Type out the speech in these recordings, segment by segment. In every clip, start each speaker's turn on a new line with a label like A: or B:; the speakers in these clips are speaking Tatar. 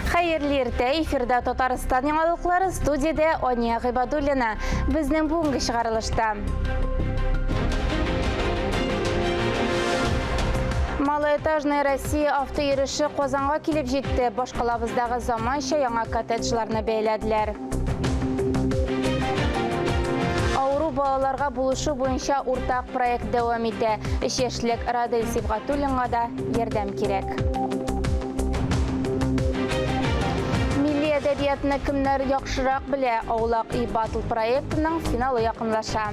A: Хәерле иртә, эфирда Татарстан яңалыклары, студиядә Ания Гыйбадуллина. Безнең бүгенге чыгарылышта. Малоэтажная Россия автойөреше Казанга килеп җитте. Башкалабыздагы заманча яңа коттеджларны бәяләделәр. Авыру балаларга булышу буенча уртак проект дәвам итә. Өч яшьлек Радель Сибгатуллинга да ярдәм кирәк. Милли әдәбиятны кемнәр яхшырак белә? Аулак өй батл проектының финалы якынлаша.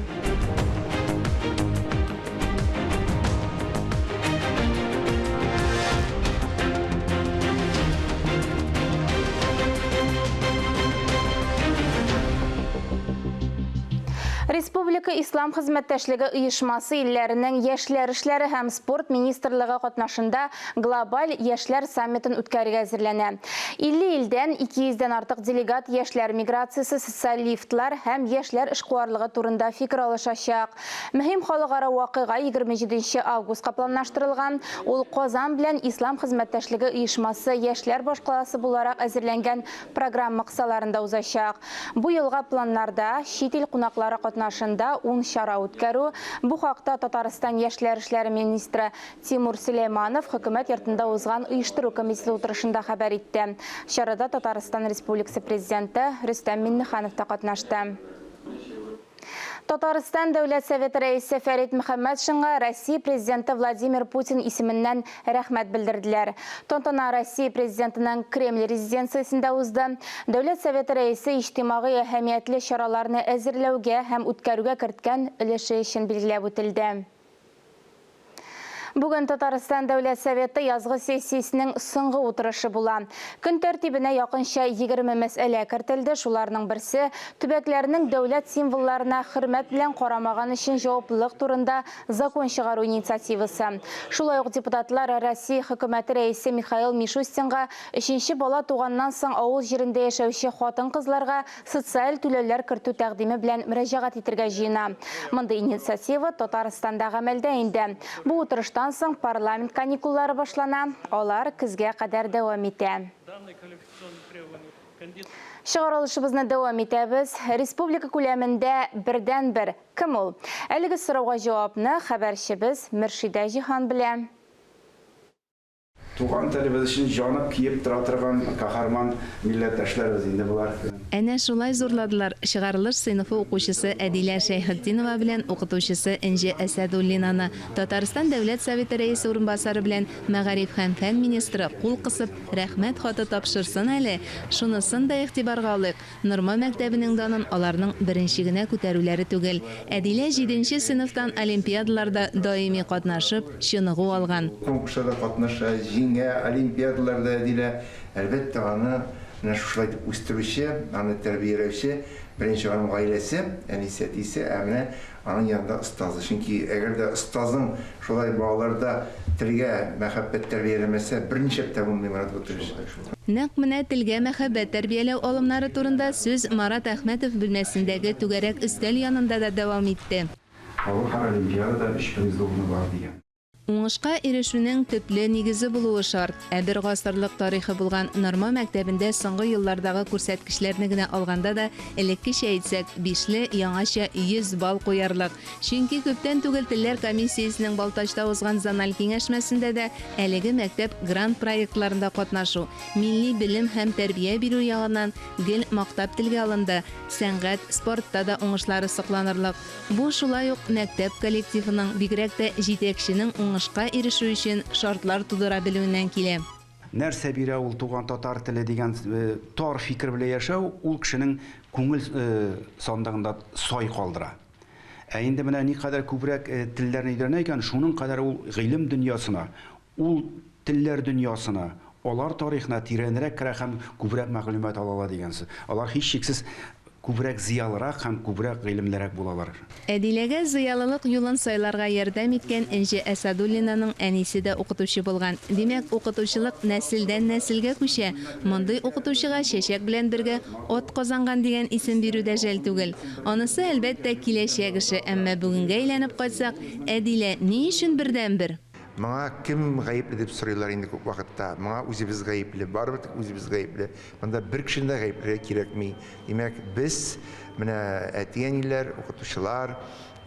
A: Республика Ислам хезмәттәшлеге оешмасы илләренең яшьләр эшләре һәм спорт министрлыгы катнашында глобаль яшьләр саммитын үткәрергә әзерләнә. 50 илдән 200 дән артык делегат яшьләр миграциясе, социаль лифтлар һәм яшьләр эшкуарлыгы турында фикер алышачак. Мөһим халыкара вакыйга 27 нче августка планлаштырылган. Ул Казан белән Ислам хезмәттәшлеге оешмасы яшьләр башкаласы буларак әзерләнгән программа кысаларында узачак. Бу елга планнарда, чит ил кунаклары катнашында ун чара үткәрү. Бу хакта Татарстан яшьләр эшләре министры Тимур Сөләйманов Хөкүмәт йортында узган оештыру комитеты утырышында хәбәр итте. Чарада Татарстан Республикасы Президенты Рөстәм Миңнеханов та катнашты. Татарстан Дәүләт Советы Рәисе Фәрит Мөхәммәтшинга Россия Президенты Владимир Путин исеменнән рәхмәт белдерделәр. Тантана Россия Президентының Кремль резиденциясендә узды. Дәүләт Советы Рәисе иҗтимагый әһәмиятле чараларны әзерләүгә һәм үткәрүгә керткән өлеше өчен билгеләп үтелде. Бүген Татарстан Дәүләт Советы язгы сессиясенең соңгы утырышы була. Көн тәртибенә якынча 20 мәсьәлә кертелде, шуларның берсе, төбәкләрнең дәүләт символларына хөрмәт белән карамаган өчен җаваплылык турында закон чыгару инициативасы. Шулай ук депутатлар Россия Хөкүмәте Рәисе Михаил Мишустинга өченче бала туганнан соң авыл җирендә яшәүче хатын-кызларга социаль түләүләр кертү тәкъдиме белән мөрәҗәгать итергә җыена. Мондый инициатива Татарстанда гамәлдә инде. Бу утырыштан соң парламент каникуллары башлана, алар көзгә кадәр дәвам итә. Чыгарылышыбызны дәвам итәбез. Республика күләмендә бердәнбер кем ул? Әлеге сорауга җавапны хәбәрчебез Мөршидә Җиһан белә.
B: Туган телебез өчен җанып киеп тора торган каһарман милләттәшләребез инде болар.
C: Әнә шулай зурладылар чыгарылыш сыйныфы укучысы Әдилә Шәйхетдинова белән укытучысы Энҗе Әсәдуллинаны. Татарстан Дәүләт Советы Рәисе урынбасары белән мәгариф һәм фән министры кул кысып Рәхмәт хаты тапшырсын әле! Шунысын да игътибарга алыйк, Норма мәктәбенең данын аларның беренче генә күтәрүләре түгел. Әдилә җиденче сыйныфтан олимпиадаларда даими катнашып, чыныгу алган.
B: Конкурсларда катнаша, җиңә, олимпиадаларда Әдилә. Әлбәттә, аны менә шушылай итеп үстерүче, аны тәрбияләүче беренче аның гаиләсе, әнисе, әтисе, ә менә Аның янында остазы. Чөнки әгәр дә остазың шулай балаларда телгә мәхәббәт тәрбияләмәсә, берничек тә булмый, Марат Гатович.
C: Нәкъ менә телгә мәхәббәт тәрбияләү алымнары турында сүз Марат Әхмәтов бүлмәсендәге түгәрәк өстәл янында да дәвам итте.
B: Халыкара олимпиадада өч призлы урыны бар, дигән.
C: Уңышка ирешүнең төпле нигезе булуы шарт. Ә бер гасырлык тарихы булган Норма мәктәбендә соңгы еллардагы күрсәткечләрне генә алганда да, элеккечә әйтсәк, бишле, яңача 100 балл куярлык. Чөнки күптән түгел телләр комиссиясенең Балтачта узган зональ киңәшмәсендә дә әлеге мәктәп грант проектларында катнашу, милли белем һәм тәрбия бирү ягыннан гел мактап телгә алынды, сәнгать, спортта да уңышлары сокланырлык. Бу шулай ук мәктәп коллективының, бигрәк тә җитәкченең уңышка ирешү өчен шартлар тудыра белүеннән килә.
B: Нәрсә бирә ул туган татар теле дигән тар фикер белән яшәү, ул кешенең күңел сандыгында сай калдыра. Ә инде менә никадәр күбрәк телләрне өйрәнә икән, шуның кадәр ул гыйлем дөньясына, ул телләр дөньясына, алар тарихына тирәнрәк керә һәм күбрәк мәгълүмат ала ала дигән сүз. Алар һичшиксез күбрәк зыялырак һәм күбрәк гыйлемлерәк булалар.
C: Әдиләгә зыялылык юлын сайларга ярдәм иткән Энҗе Әсадуллинаның әнисе дә укытучы булган. Димәк, укытучылык нәселдән нәселгә күчә. Мондый укытучыга чәчәк белән бергә атказанган дигән исем бирү дә жәл түгел. Анысы, әлбәттә, киләчәк эше, әмма бүгенгә әйләнеп кайтсак, Әдилә ни өчен бердәнбер?
D: Моңа кем гаепле дип сорыйлар инде күп вакытта. Моңа үзебез гаепле, барыбер тик үзебез гаепле. Монда бер кешене дә гаепләргә кирәкми. Димәк, без, менә әти-әниләр, укытучылар,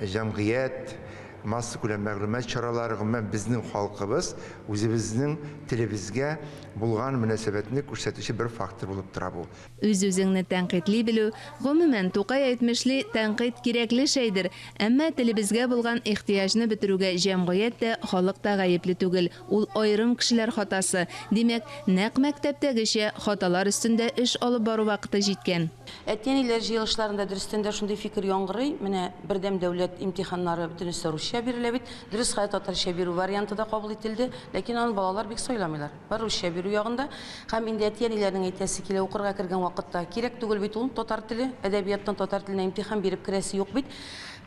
D: җәмгыять, массакүләм мәгълүмат чаралары, гомумән, безнең халкыбыз үзебезнең телебезгә булган мөнәсәбәтне күрсәтүче бер фактор булып тора бу.
C: Үз-үзеңне тәнкыйтьли белү, гомумән, Тукай әйтмешли, тәнкыйть кирәкле шәйдер. Әмма телебезгә булган ихтыяҗны бетерүгә җәмгыять тә, халык та гаепле түгел. Ул аерым кешеләр хатасы. Димәк, нәкъ мәктәптәгечә, хаталар өстендә эш алып бару вакыты җиткән.
E: Әти-әниләр җыелышларында дөрестән дә шундый фикер яңгырый, менә бердәм дәүләт имтиханнары бөтенесе русча бирелә бит. Дөрес, хәзер татарча бирү варианты да кабул ителде, ләкин аны балалар бик сайламыйлар. Бар русча бирү ягында. Һәм инде әти-әниләрнең әйтәсе килә, укырга кергән вакытта кирәк түгел бит ул татар теле, әдәбияттан татар теленә имтихан биреп керәсе юк бит.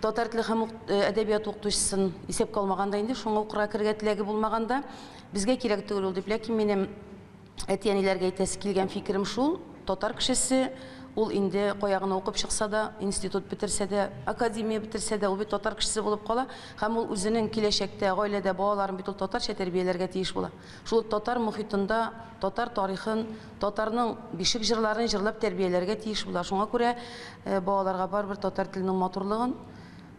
E: Татар теле һәм әдәбият укытучысын исәпкә алмаганда инде, шуңа укырга керергә теләге булмаганда, безгә кирәк түгел ул дип. Ләкин минем әти-әниләргә әйтәсе килгән фикерем шул, татар кешесе ул инде кая гына укып чыкса да, институт бетерсә дә, академия бетерсә дә, ул бит татар кешесе булып кала һәм ул үзенең киләчәктә гаиләдә балаларын бит ул татарча тәрбияләргә тиеш була. Шул ук татар мохитында татар тарихын, татарның бишек җырларын җырлап тәрбияләргә тиеш була. Шуңа күрә балаларга барыбер татар теленең матурлыгын,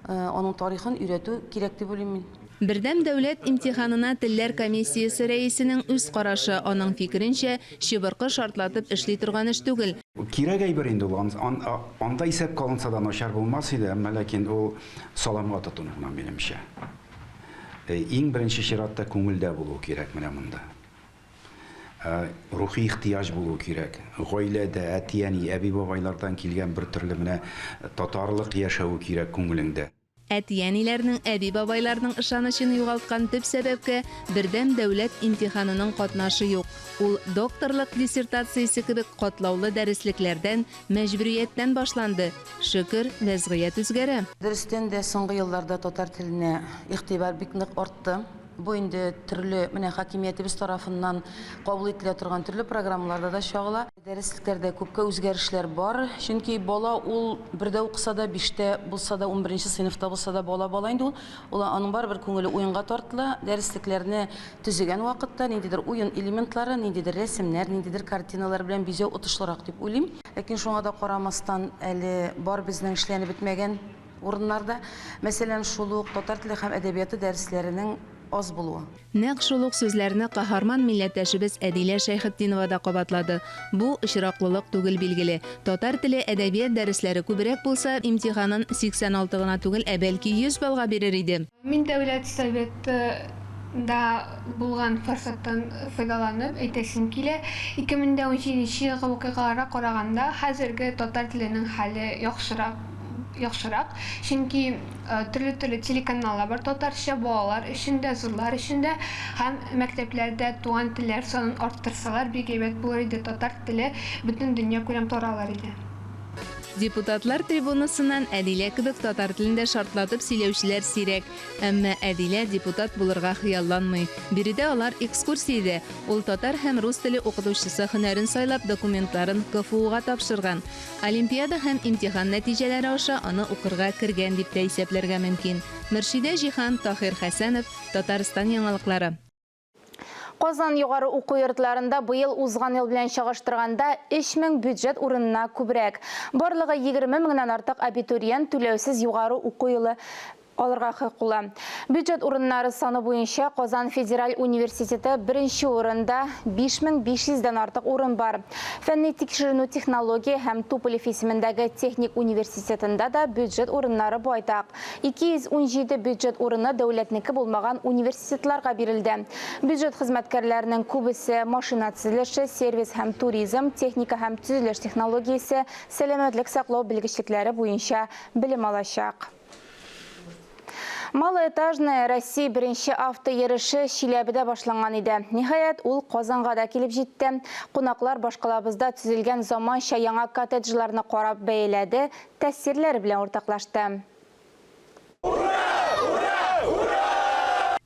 E: аның тарихын өйрәтү кирәк дип уйлыйм мин.
C: Бердәм дәүләт имтиханына телләр комиссиясе рәисенең үз карашы, аның фикеренчә, чыбыркы шартлатып эшли торган эш түгел.
B: Кирәк әйбер инде ул, анда исәпкә алынса да начар булмас иде, әмма ләкин ул саламга тотыну гына, минемчә. Иң беренче чиратта күңелдә булу кирәк менә монда. Рухи ихтыяҗ булу кирәк. Гаиләдә, әти-әни, әби-бабайлардан килгән бер төрле менә татарлык яшәве кирәк күңелеңдә.
C: Әти-әниләрнең, әби-бабайларның ышанычын югалткан төп сәбәпкә бердәм дәүләт имтиханының катнашы юк. Ул докторлык диссертациясе кебек катлаулы дәреслекләрдән, мәҗбүрияттән башланды. Шөкер, вәзгыять үзгәрә.
E: Дөрестән дә, соңгы елларда татар теленә игътибар бик нык артты. Бу инде төрле, менә хакимиятебез тарафыннан кабул ителә торган төрле программаларда да чагыла. Дәреслекләрдә күпкә үзгәрешләр бар, чөнки бала ул бердә укыса да, биштә булса да, унберенче сыйныфта булса да, бала бала инде ул. Ул аның барыбер күңеле уенга тартыла. Дәреслекләрне төзегән вакытта ниндидер уен элементлары, ниндидер рәсемнәр, ниндидер картиналар белән бизәү отышлырак дип уйлыйм. Ләкин шуңа да карамастан, әле бар безнең эшләнеп бетмәгән урыннар да. Мәсәлән, шул ук татар теле һәм әдәбияты дәресләренең аз булуы.
C: Нәкъ шул ук сүзләрне каһарман милләттәшебез Әдилә Шәйхетдинова да кабатлады. Бу, очраклылык түгел, билгеле. Татар теле, әдәбият дәресләре күбрәк булса, имтиханын 86 гына түгел, ә бәлки 100 баллга бирер иде.
F: Мин Дәүләт Советы нда булган форсаттан файдаланып, әйтәсем килә, 2017 нче елгы вакыйгаларга караганда, хәзерге татар теленең хәле яхшырак, яхшырак, чөнки төрле-төрле телеканаллар бар татарча, балалар өчен дә, зурлар өчен дә, һәм мәктәпләрдә туган телләр санын арттырсалар, бик әйбәт булыр иде, татар теле бөтен дөньякүләм таралыр иде.
C: Депутатлар трибунасыннан Әдилә кебек татар телендә шартлатып сөйләүчеләр сирәк. Әмма Әдилә депутат булырга хыялланмый. Биредә алар экскурсиядә. Ул татар һәм рус теле укытучысы һөнәрен сайлап, документларын КФУга тапшырган. Олимпиада һәм имтихан нәтиҗәләре аша аны укырга кергән дип тә исәпләргә мөмкин. Мөршидә Җиһан, Таһир Хәсәнов, Татарстан яңалыклары.
A: Казан югары уку йортларында быел узган ел белән чагыштырганда 3000 бюджет урынына күбрәк. Барлыгы 20 меңнән артык абитуриент түләүсез югары уку юлы алырга хокуклы. Бюджет урыннары саны буенча Казан федераль университеты беренче урында, 5500 дән артык урын бар. Фәнни тикшеренү технология һәм Туполев исемендәге техник университетында да бюджет урыннары байтак. 217 бюджет урыны дәүләтнеке булмаган университетларга бирелде. Бюджет хезмәткәрләренең күбесе машина төзелеше, сервис һәм туризм, техника һәм төзелеш технологиясе, сәламәтлек саклау белгечлекләре буенча белем алачак. Малоэтажная Россия беренче автойөреше Чиләбедә башланган иде. Ниһаять, ул Казанга да килеп җитте. Кунаклар башкалабызда төзелгән заманча яңа коттеджларны карап бәяләде, тәэсирләре белән уртаклашты.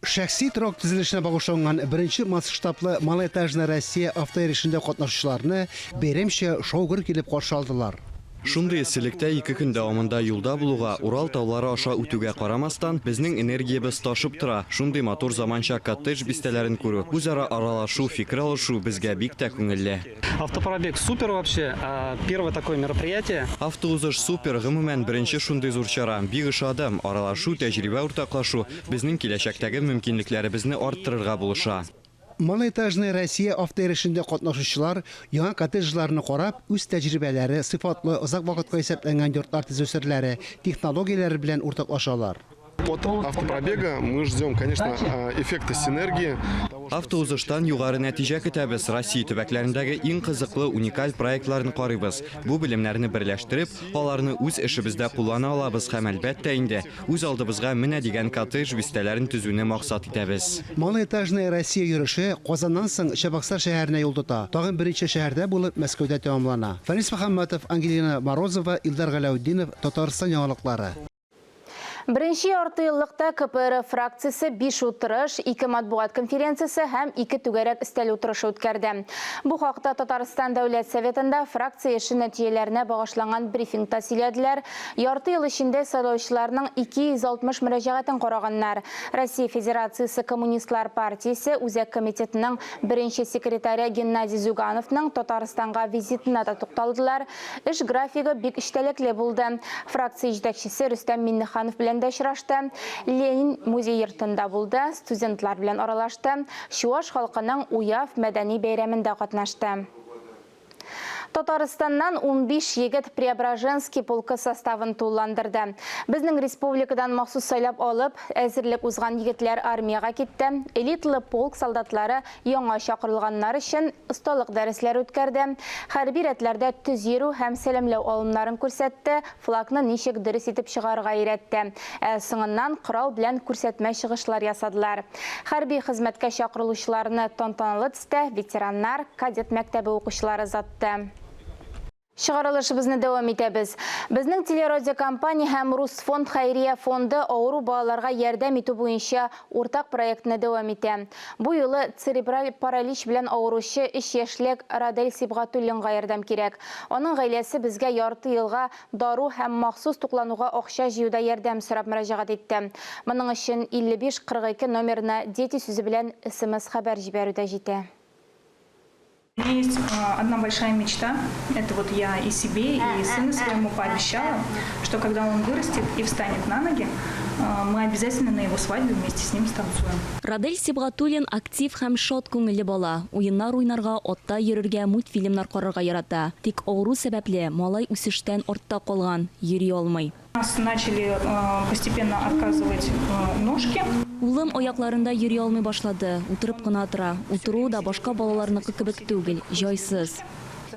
G: Шәхси торак төзелешенә багышланган беренче масштаблы Малоэтажная Россия автойөрешендә катнашучыларны бәйрәмчә шау-гөр килеп каршы алдылар.
H: Шундый эсселектә ике көн дәвамында юлда булуга, Урал таулары аша үтүгә карамастан, безнең энергиябез ташып тора. Шундый матур заманча коттедж бистәләрен күрү, үзара аралашу, фикер алышу безгә бик тә күңелле.
I: Автопробег супер вообще, первое такое мероприятие.
H: Автоузыш супер, гомумән, беренче шундый зур чара. Бик ошады. Аралашу, тәҗрибә уртаклашу безнең киләчәктәге мөмкинлекләребезне арттырырга булыша.
G: Малоэтажная Россия автойөрешендә катнашучылар яңа коттеджларны карап, үз тәҗрибәләре, сыйфатлы, озак вакытка исәпләнгән йортлар төзү серләре, технологияләре белән уртаклашалар.
J: От автопробега мы ждем, конечно, эффекта синергии.
H: Автоузыштан югары нәтиҗә көтәбез. Россия төбәкләрендәге иң кызыклы, уникаль проектларны карыйбыз. Бу белемнәрне берләштереп, аларны үз эшебездә куллана алабыз һәм, әлбәттә инде, Үз алдыбызга менә дигән коттедж бистәләрен төзүне максат итәбез.
G: Малоэтажная Россия йөреше Казаннан соң Чабаксар шәһәренә юл тота, тагын берничә шәһәрдә булып, Мәскәүдә тәмамлана. Фәнис Мөхәммәтов, Ангелина Морозова, Илдар Галәүтдинов, Татарстан яңалыклары.
A: Беренче яртыеллыкта КПРФ фракциясе биш утырыш, ике матбугат конференциясе һәм ике түгәрәк өстәл утырышы үткәрде. Бу хакта Татарстан Дәүләт Советында фракция эше нәтиҗәләренә багышланган брифингта сөйләделәр. Ярты ел эчендә сайлаучыларның 260 мөрәҗәгатен караганнар. Россия Федерациясе Коммунистлар партиясе Үзәк комитетының беренче секретаре Геннадий Зюгановның Татарстанга визитына да тукталдылар. Эш графигы бик эчтәлекле булды. Фракция җитәкчесе Рөстәм Миңнеханов белән дә очрашты. Ленин музей-йортында булды, студентлар белән аралашты, чуаш халкының Уяв мәдәни бәйрәмендә катнашты. Татарстаннан 15 егет Преображенский полкы составын тулыландырды. Безнең республикадан махсус сайлап алып, әзерлек узган егетләр армиягә китте. Элитлы полк солдатлары яңа чакырылганнар өчен осталык дәресләре үткәрде. Хәрби рәтләрдә төз йөрү һәм сәламләү алымнарын күрсәтте, флагны ничек дөрес итеп чыгарырга өйрәтте. Ә соңыннан корал белән күрсәтмә чыгышлар ясадылар. Хәрби хезмәткә чакырылучыларны тантаналы Тә ветераннар, кадет мәктәбе укучылары озатты. Чыгарылышыбызны дәвам итәбез. Безнең телерадиокомпания һәм Русфонд хәйрия фонды авыру балаларга ярдәм итү буенча уртак проектны дәвам итә. Бу юлы церебраль паралич белән авыручы өч яшьлек Радель Сибгатуллинга ярдәм кирәк. Аның гаиләсе безгә ярты елга дару һәм махсус туклануга акча җыюда ярдәм сорап мөрәҗәгать итте. Моның өчен 55 42 номерына Дети сүзе белән смс-хәбәр җибәрү дә җитә.
K: У меня есть одна большая мечта. Это вот я и себе, и сыну своему пообещала, что когда он вырастет и встанет на ноги, мы обязательно на его свадьбе вместе с ним станцуем.
L: Радель Сибгатуллин актив һәм шат күңелле бала. Уеннар уйнарга, атта йөрергә, мультфильмнар карарга ярата. Тик авыру сәбәпле, малай үсештән артта калган, йөри алмый.
K: У нас начали постепенно отказывать ножки.
L: Улым аякларында йөри алмый башлады, утырып кына тора. Утыруы да башка балаларныкы кебек түгел, җайсыз.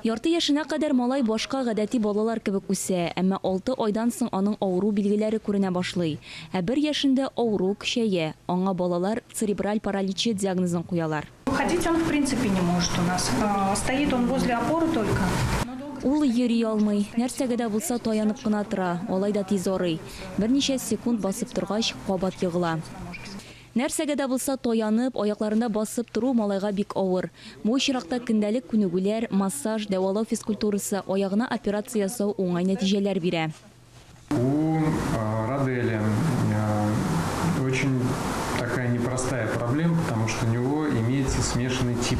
L: Ярты яшенә кадәр малай башка гадәти балалар кебек үсә, әмма алты айдан соң аның авыру билгеләре күренә башлый. Ә бер яшендә авыру көчәя, аңа балалар церебраль параличы диагнозын куялар.
K: Ходить он в принципе не может у нас. Стоит он возле опоры только.
L: Ул йөри алмый, нәрсәгә дә булса таянып кына тора, алай да тиз арый. Берничә секунд басып торгач, кабат егыла. Нәрсәгә дә булса таянып, аякларында басып тору малайга бик авыр. Бу очракта көндәлек күнегүләр, массаж, дәвалау физкультурасы, аягына операция ясау уңай нәтиҗәләр бирә.
J: У Раделя очень такая непростая проблема, потому что у него имеется смешанный тип.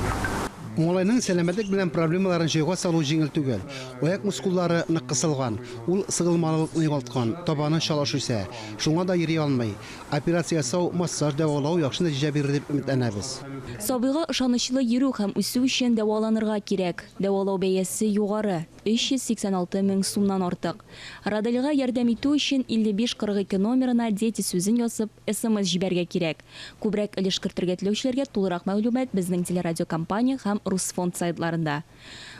G: Малайның сәламәтлек белән проблемаларын җайга салу җиңел түгел. Аяк мускуллары нык кысылган, ул сыгылмалылыкны югалткан, табаны чалыш үсә. Шуңа да йөри алмый. Операция ясау, массаж, дәвалау яхшы нәтиҗә бирер дип өметләнәбез.
L: Сабыйга ышанычлы йөрү һәм үсү өчен дәваланырга кирәк. Дәвалау бәясе югары, 386 мең сумнан артык. Радельга ярдәм итү өчен 55 42 номерына Дети сүзен язып, смс җибәрергә кирәк. Күбрәк өлеш кертергә теләүчеләргә тулырак мәгълүмат безнең телерадиокомпания һәм Русфонд сайтларында.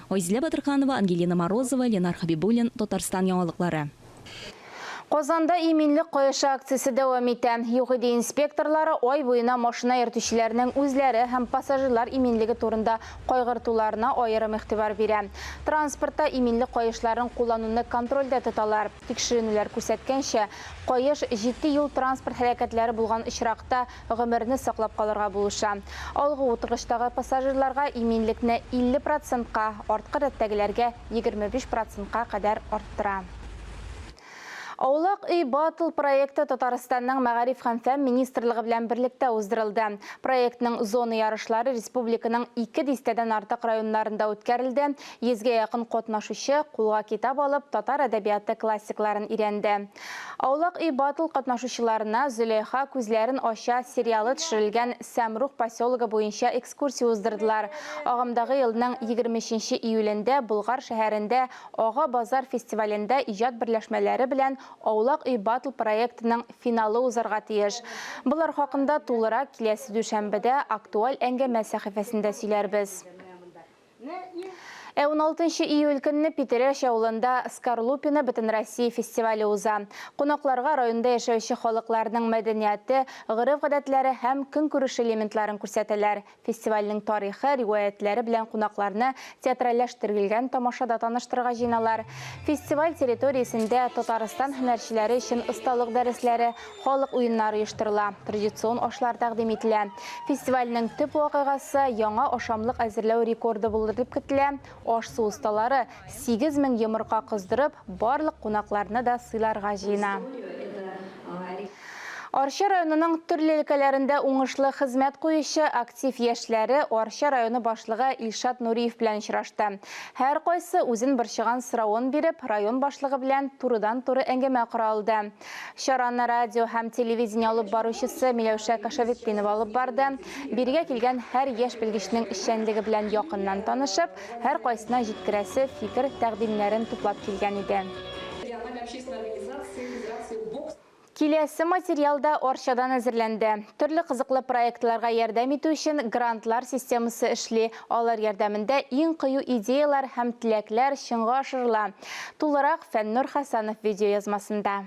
L: Айзилә Батырханова, Ангелина Морозова, Ленар Хәбибуллин, Татарстан яңалыклары.
A: Казанда иминлек каешы акциясе дәвам итә. ЮХИДИ инспекторлары ай буена машина йөртүчеләрнең үзләре һәм пассажирлар иминлеге турында кайгыртуларына аерым игътибар бирә. Транспортта иминлек каешларын куллануны контрольдә тоталар. Тикшеренүләр күрсәткәнчә, каеш җитди юл-транспорт һәлакәтләре булган очракта гомерне саклап калырга булыша. Алгы утыргычтагы пассажирларга иминлекне 50 процентка, арткы рәттәгеләргә 25 процентка кадәр арттыра. Аулак өй батл проекты Татарстанның Мәгариф һәм фән министрлыгы белән берлектә уздырылды. Проектның зона ярышлары республиканың ике дистәдән артык районнарында үткәрелде. Йөзгә якын катнашучы кулга китап алып, татар әдәбияты классикларын өйрәнде. Аулак өй батл катнашучыларына Зөләйха күзләрен ача сериалы төшерелгән Сәмрух поселогы буенча экскурсия уздырдылар. Агымдагы елның 23 июлендә Болгар шәһәрендә Ага базар фестивалендә иҗат берләшмәләре белән Аулак өй батл проектының финалы узарга тиеш. Болар хакында тулырак киләсе дүшәмбедә Актуаль әңгәмә сәхифәсендә сөйләрбез. Ә уналтынчы июль көнне Питрәч авылында Скорлупино Бөтенроссия фестивале уза. Кунакларга районда яшәүче халыкларның мәдәнияте, гореф-гадәтләре һәм көнкүреш элементларын күрсәтәләр. Фестивальнең тарихы, риваятьләре белән кунакларны театральләштерелгән тамашада таныштырырга җыеналар. Фестиваль территориясендә Татарстан һөнәрчеләре өчен осталык дәресләре, халык уеннары оештырыла, традицион ашлар тәкъдим ителә. Фестивальнең төп вакыйгасы, яңа ашамлык әзерләү рекорды булыр дип көтелә, аш-су осталары 8000 йомырка кыздырып, барлык кунакларны да сыйларга җыена. Арча районының төрле өлкәләрендә уңышлы хезмәт куючы актив яшьләре Арча районы башлыгы Илшат Нуриев белән очрашты. Һәркайсы үзен борчыган соравын биреп, район башлыгы белән турыдан-туры әңгәмә кора алды. Чараны радио һәм телевидение алып баручысы Миләүшә Кашаветдинова алып барды. Бирегә килгән һәр яшь белгечнең эшчәнлеге белән якыннан танышып, һәркайсына җиткерәсе фикер-тәкъдимнәрен туплап килгән иде. Киләсе материал да Арчадан әзерләнде. Төрле кызыклы проектларга ярдәм итү өчен грантлар системасы эшли. Алар ярдәмендә иң кыю идеяләр һәм теләкләр чынга ашырыла. Тулырак Фәннур Хәсәнов видеоязмасында.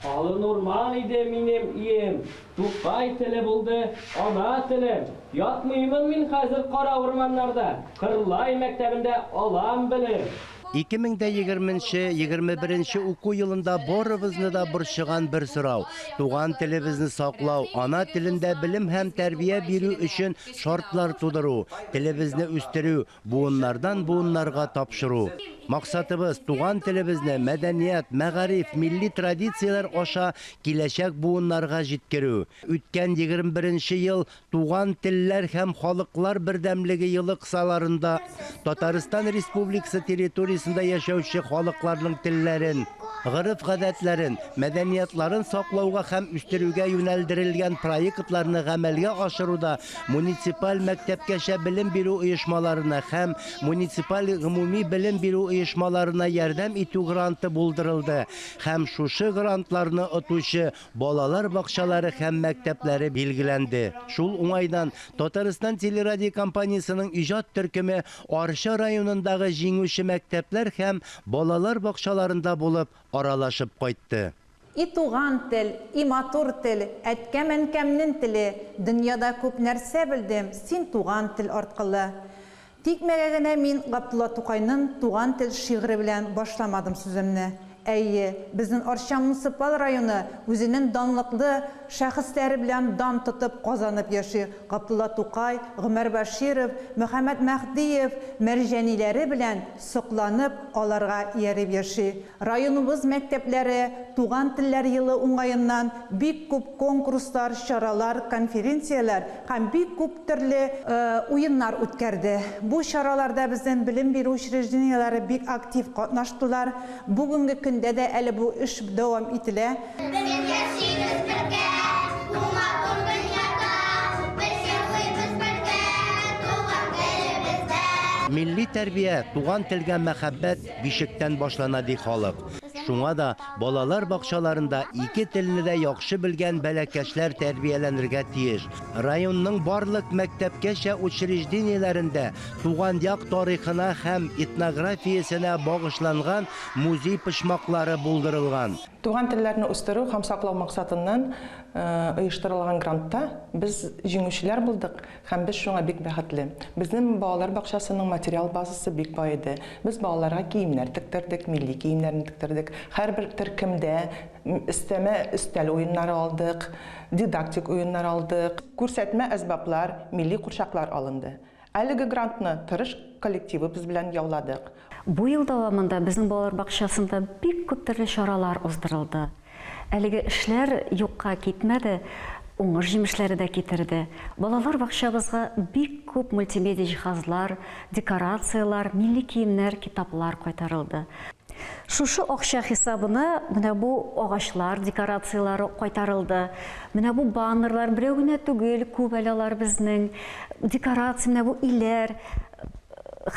M: Калын урман иде минем өем, Тукай теле булды ана телем. Ятмыймын мин хәзер кара урманнарда, Кырлай мәктәбендә алам белем.
N: 2020 нче, 21 нче уку елында барыбызны да борчыган бер сорау, туган телебезне саклау, ана телендә белем һәм тәрбия бирү өчен шартлар тудыру, телебезне үстерү, буыннардан буыннарга тапшыру. Максатыбыз, туган телебезне мәдәният, мәгариф, милли традицияләр аша киләчәк буыннарга җиткерү. Үткән 21 нче ел Туган телләр һәм халыклар бердәмлеге елы кысаларында Татарстан Республикасы территориясендә яшәүче халыкларның телләрен, гореф-гадәтләрен, мәдәниятларын саклауга һәм үстерүгә юнәлдерелгән проектларны гамәлгә ашыруда муниципаль мәктәпкәчә белем бирү оешмаларына һәм муниципаль гомуми белем бирү оешмаларына ярдәм итү гранты булдырылды һәм шушы грантларны отучы балалар бакчалары һәм мәктәпләре билгеләнде. Шул уңайдан Татарстан телерадиокомпаниясенең иҗат төркеме Арча районындагы җиңүче мәктәпләр һәм балалар бакчаларында булып, аралашып кайтты.
O: И туган тел, и матур тел, әткәм-әнкәмнен теле, Дөньяда күп нәрсә белдем, син туган тел арткылы. Тикмәгә генә мин Габдулла Тукайнын Туган тел шигыре белән башламадым сүземне. Әйе, безнен Арча муниципаль районы үзенен данлыклы шәхесләре белән дан тотып, казанып яши. Габдулла Тукай, Гомәр Бәширов, Мөхәммәт Мәһдиев, Мәрҗаниләре белән сокланып, аларга ияреп яши. Районыбыз мәктәпләре Туган телләр елы уңаеннан бик күп конкурслар, чаралар, конференцияләр һәм бик күп төрле уеннар үткәрде. Бу чараларда безнең белем бирү учреждениеләре бик актив катнаштылар. Бүгенге көндә дә әле бу эш дәвам ителә.
P: Без яшибез бергә, бу матур дөньяда, Без елыйбыз бергә, туган телебездә.
N: Милли тәрбия, туган телгә мәхәббәт бишектән башлана, ди халык. Шуңа да балалар бакчаларында ике телне дә яхшы белгән бәләкәчләр тәрбияләнергә тиеш. Районның барлык мәктәпкәчә учреждениеләрендә туган як тарихына һәм этнографиясенә багышланган музей почмаклары булдырылган.
Q: Туган телләрне үстерү һәм саклау максатыннан оештырылган грантта без җиңүчеләр булдык һәм без шуңа бик бәхетле. Безнең балалар бакчасының материал базасы бик бай иде. Без балаларга киемнәр тектердек, милли киемнәрне тектердек. Һәрбер төркемдә өстәмә өстәл уеннары алдык, дидактик уеннар алдык. Күрсәтмә әсбаплар, милли курчаклар алынды. Әлеге грантны тырыш коллективыбыз белән яуладык.
R: Бу ел дәвамында безнең балалар бакчасында бик күп төрле чаралар уздырылды. Әлеге эшләр юкка китмәде, уңыш җимешләре дә китерде. Балалар бакчабызга бик күп мультимедиа җиһазлар, декорацияләр, милли киемнәр, китаплар кайтарылды. Шушы акча хисабына менә бу агачлар декорацияләре кайтарылды. Менә бу баннерлар, берәү генә түгел, күп әле алар безнең. Декорация, менә бу иләр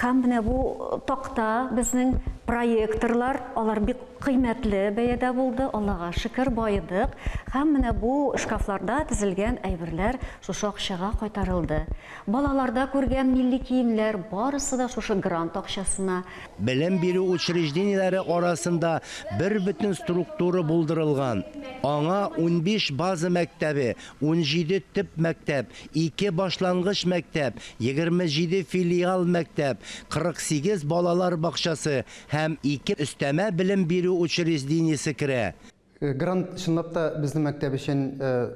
R: һәм менә бу такта безнең проекторлар, алар бик кыйммәтле бәядә булды, Аллага шөкер, баедык. Һәм менә бу шкафларда тезелгән әйберләр шушы акчага кайтарылды. Балаларда күргән милли киемнәр барысы да шушы грант акчасына.
N: Белем бирү учреждениеләре арасында бербөтен структура булдырылган. Аңа 15 база мәктәбе, 17 төп мәктәп, ике башлангыч мәктәп, 27 филиал мәктәп, 48 балалар бакчасы һәм ике өстәмә белем бирү учреждениесе керә.
S: Грант чынлап та безнең мәктәп өчен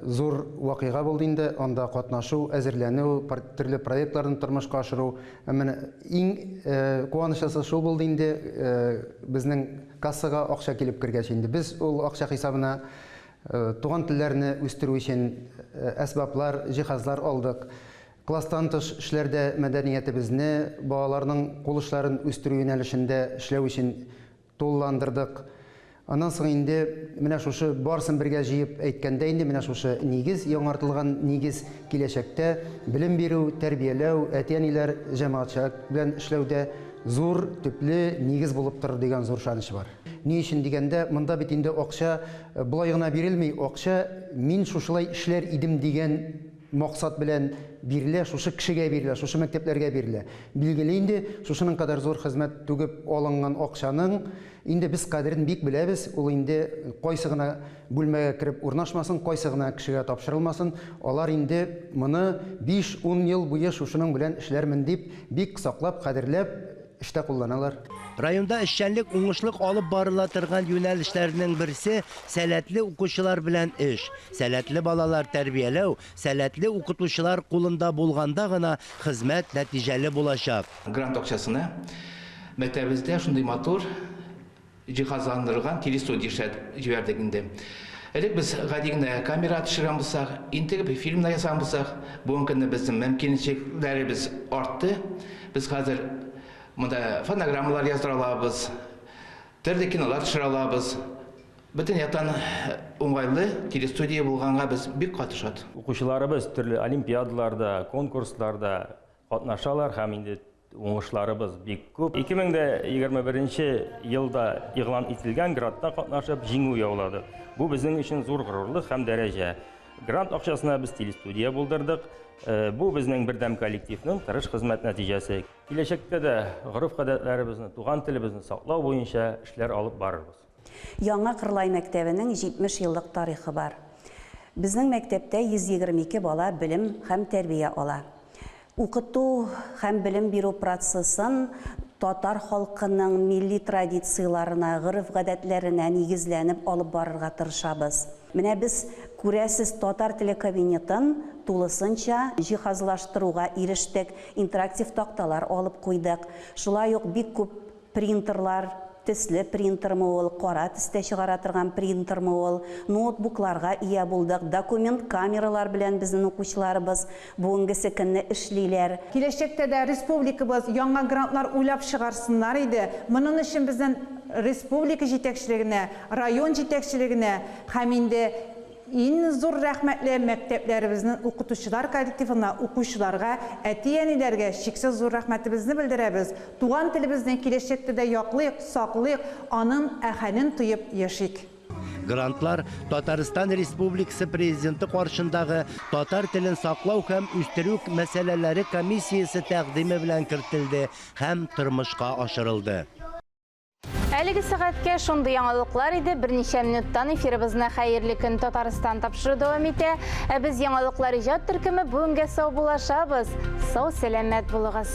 S: зур вакыйга булды инде. Анда катнашу, әзерләнү, төрле проектларны тормышка ашыру. Менә иң куанычлысы шул булды инде, безнең кассага акча килеп кергәч инде. Без ул акча хисабына туган телләрне үстерү өчен әсбаплар, җиһазлар алдык. Класстан тыш эшләрдә мәдәниятебезне, балаларның кул эшләрен үстерү юнәлешендә эшләү өчен тулыландырдык. Аннан соң инде менә шушы барысын бергә җыеп әйткәндә инде менә шушы нигез, яңартылган нигез киләчәктә белем бирү, тәрбияләү, әти-әниләр, җәмәгатьчелек белән эшләүдә зур, төпле нигез булып торыр дигән зур ышаныч бар. Ни өчен дигәндә, монда бит инде акча болай гына бирелми, акча мин шушылай эшләр идем дигән максат белән бирелә, шушы кешегә бирелә, шушы мәктәпләргә бирелә. Билгеле инде, шушының кадәр зур хезмәт түгеп алынган акчаның инде без кадерен бик беләбез, ул инде кайсы гына бүлмәгә кереп урнашмасын, кайсы гына кешегә тапшырылмасын, алар инде моны 5-10 ел буе шушының белән эшләрмен дип, бик саклап, кадерләп эштә кулланалар.
N: Районда эшчәнлек уңышлык алып барыла торган юнәлешләрнең берсе, сәләтле укучылар белән эш. Сәләтле балалар тәрбияләү сәләтле укытучылар кулында булганда гына хезмәт нәтиҗәле булачак.
T: Грант акчасына мәктәбебездә шундый матур җиһазландырылган телестудия эшләтеп җибәрдек инде. Элек без гади генә камера төшергән булсак, интегеп фильмнар ясаган булсак, бүгенге көнне безнең мөмкинчелекләребез артты. Без хәзер монда фонограммалар яздыра алабыз, төрле кинолар төшерә алабыз. Бөтен яктан уңайлы телестудия булганга без бик каты шат.
U: Укучыларыбыз төрле олимпиадаларда, конкурсларда катнашалар һәм инде уңышларыбыз бик күп. 2021 елда игълан ителгән грантта катнашып җиңү яуладык. Бу безнең өчен зур горурлык һәм дәрәҗә. Грант акчасына без телестудия булдырдык. Бу безнең бердәм коллективның тырыш хезмәт нәтиҗәсе. Киләчәктә дә гореф-гадәтләребезне, туган телебезне саклау буенча эшләр алып барырбыз.
V: Яңа Кырлай мәктәбенең 70 еллык тарихы бар. Безнең мәктәптә 122 бала белем һәм тәрбия ала. Укыту һәм белем бирү процессын татар халкының милли традицияләренә, гореф-гадәтләренә нигезләнеп алып барырга тырышабыз. Менә без, күрәсез, татар теле кабинетын тулысынча җиһазлаштыруга ирештек, интерактив такталар алып куйдык. Шулай ук бик күп Принтерлар, төсле принтермы ул, кара төстә чыгара торган принтермы ул, ноутбукларга ия булдык, документ камералар белән безнен укучыларыбыз бүгенгесе көнне эшлиләр.
O: Киләчәктә дә республикабыз яңа грантлар уйлап чыгарсыннар иде. Монын өчен безнен республика җитәкчелегенә, район җитәкчелегенә һәм инде. Ин зур рәхмәтле мәктәпләребезнең укытучылар коллективына, укучыларга, әти-әниләргә чиксез зур рәхмәтебезне белдерәбез. Туган телебезне киләчәктә дә яклыйк, саклыйк, аның әхәнен тоеп яшик.
N: Грантлар Татарстан Республикасы Президенты каршындагы татар телен саклау һәм үстерү мәсьәләләре комиссиясе тәкъдиме белән кертелде һәм тормышка ашырылды.
A: Әлеге сәгатькә шундый яңалыклар иде. Берничә минуттан эфирыбызны Хәерле көн Татарстан тапшыру дәвам итә. Ә без яңалыклар иҗат төркеме бүгенгә саубуллашабыз. Сау сәламәт булыгыз.